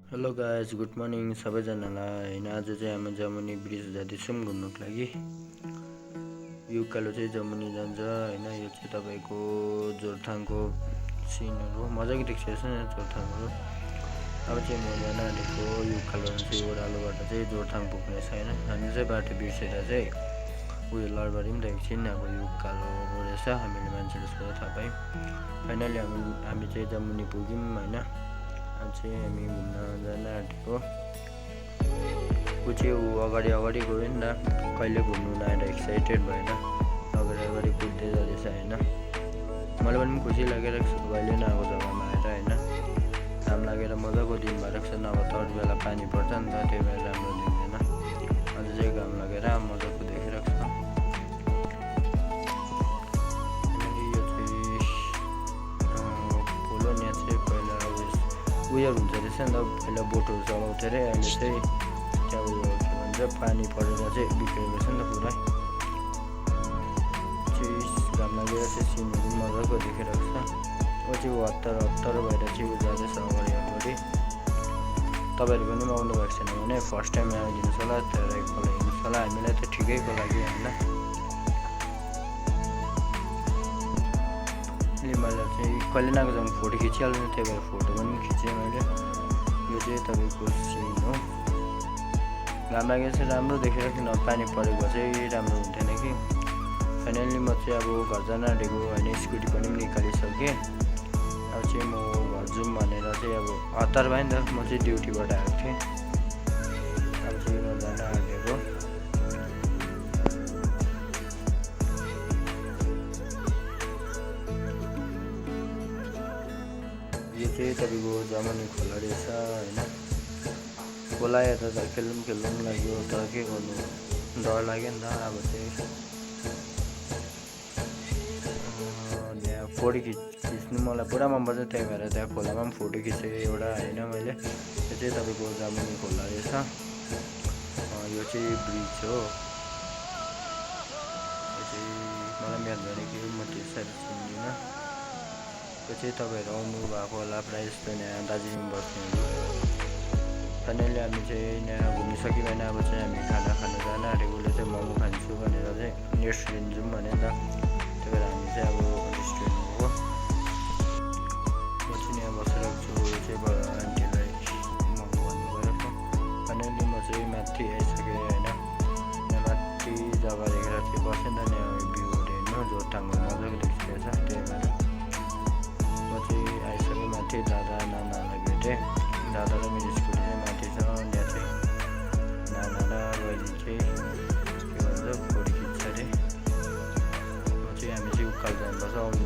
Hello guys, good morning सबैजनालाई। होइन, आज चाहिँ हामी जमुनी ब्रिज जाँदैछौँ घुम्नुको लागि। यो उकालो चाहिँ जमुनी जान्छ। होइन, यो चाहिँ तपाईँको जोरथाङको सिनहरू मजाको देख्छ नि जोरथाङहरू। अब चाहिँ म जान आँटेको यो उकालो चाहिँ ओह्रालोबाट चाहिँ जोरथाङ पुग्ने छ। होइन, हामी चाहिँ बाटो बिर्सेर चाहिँ उयो लडबारी पनि देखेको छैन। अब यो उकालो रहेछ, हामीले मान्छेले सोध्दा थाहा पायौँ। फाइनली हामी चाहिँ जमुनी पुग्यौँ। होइन, आज चाहिँ हामी घुम्न जान आँटेको। ऊ चाहिँ अगाडि गयो नि त, कहिले घुम्नु नआएर एक्साइटेड भएर अगाडि कुद्दै जाँदैछ। होइन, मलाई पनि खुसी लागिरहेको छ कहिले नआएको जग्गामा आएर। होइन, घाम लागेर मजाको दिन भइरहेको छ, नभए त अरू बेला पानी पर्छ नि त, त्यही भएर राम्रो देख्दैन। अझ चाहिँ घाम लागेर मजाको देखिरहेको छ। यो चाहिँ फुलो यहाँ चाहिँ पहिला उयो हुन्छ रहेछ नि त, पहिला बोटहरू चलाउँथ्यो अरे, अहिले चाहिँ त्यहाँ उयो के भन्छ पानी परेर चाहिँ बिग्रेको छ नि त पुरै। घाम लागेर चाहिँ सिनहरू मजाको देखिरहेको छ। ऊ चाहिँ हतार भएर चाहिँ जाँदैछ अगाडि। तपाईँहरू पनि आउनु भएको छैन भने फर्स्ट टाइम आइदिनुहोस् होला, तर एकपल्ट हिँड्नुहोस् होला, हामीलाई त ठिकैको लागि। होइन, मैले चाहिँ कहिले नआएको जग्गामा फोटो खिचिहाल्छु, त्यही भएर फोटो पनि खिचेँ मैले। यो चाहिँ तपाईँको सिन हो। घाम लागेर चाहिँ राम्रो देखेर किन पानी परेको चाहिँ राम्रो हुन्थेन कि। फाइनली म चाहिँ अब घर जान आँटेको। होइन, स्कुटी पनि निकालिसकेँ। अब चाहिँ म घर जाउँ भनेर चाहिँ अब हतार भयो नि त, म चाहिँ ड्युटीबाट आएको थिएँ। अब चाहिँ म जान आँटेको। यो चाहिँ तपाईँको जमुनी खोला रहेछ। होइन, खोला हेर्दा त खेल्नु लाग्यो, तर के गर्नु, डर लाग्यो नि त। अब चाहिँ त्यहाँ फोटो खिच्नु मलाई पुरा मनपर्छ, त्यही भएर त्यहाँ खोलामा पनि फोटो खिचेँ एउटा। होइन, मैले यो चाहिँ तपाईँको जमुनी खोला रहेछ। यो चाहिँ ब्रिज हो। यो चाहिँ मलाई याद भएन कि म त्यो साइड चिन्दिनँ। यो चाहिँ तपाईँहरू आउनु भएको होला प्रायः जस्तो यहाँ दार्जिलिङ बस्नेहरू। फाइनली हामी चाहिँ यहाँ घुमिसक्यौँ। होइन, अब चाहिँ हामी खाना खानु जान आँटेको। उसले चाहिँ मोमो खान्छु भनेर चाहिँ रेस्टुरेन्ट जाउँ भने नि त, त्यही भएर हामी चाहिँ अब रेस्टुरेन्ट गएको। म चाहिँ यहाँ बसिरहेको छु। यो चाहिँ आन्टीलाई मोमो भन्नु गएको। फाइनली म चाहिँ माथि आइसकेँ। होइन, यहाँ माथि जग्गा देखेर चाहिँ बसेँ नि त, यहाँ भ्यूहरू हेर्नु जोरथाङको मजाको देखिरहेछ। त्यही भएर म चाहिँ आइसकेँ माथि। नानालाई भेटेँ। दादा र मेरो स्कुटी चाहिँ माथि छ। यहाँ चाहिँ नाना र बहिनी चाहिँ के भन्छ फोटो खिच्छ अरे। म चाहिँ हामी चाहिँ उकालो जानुपर्छ, आउनु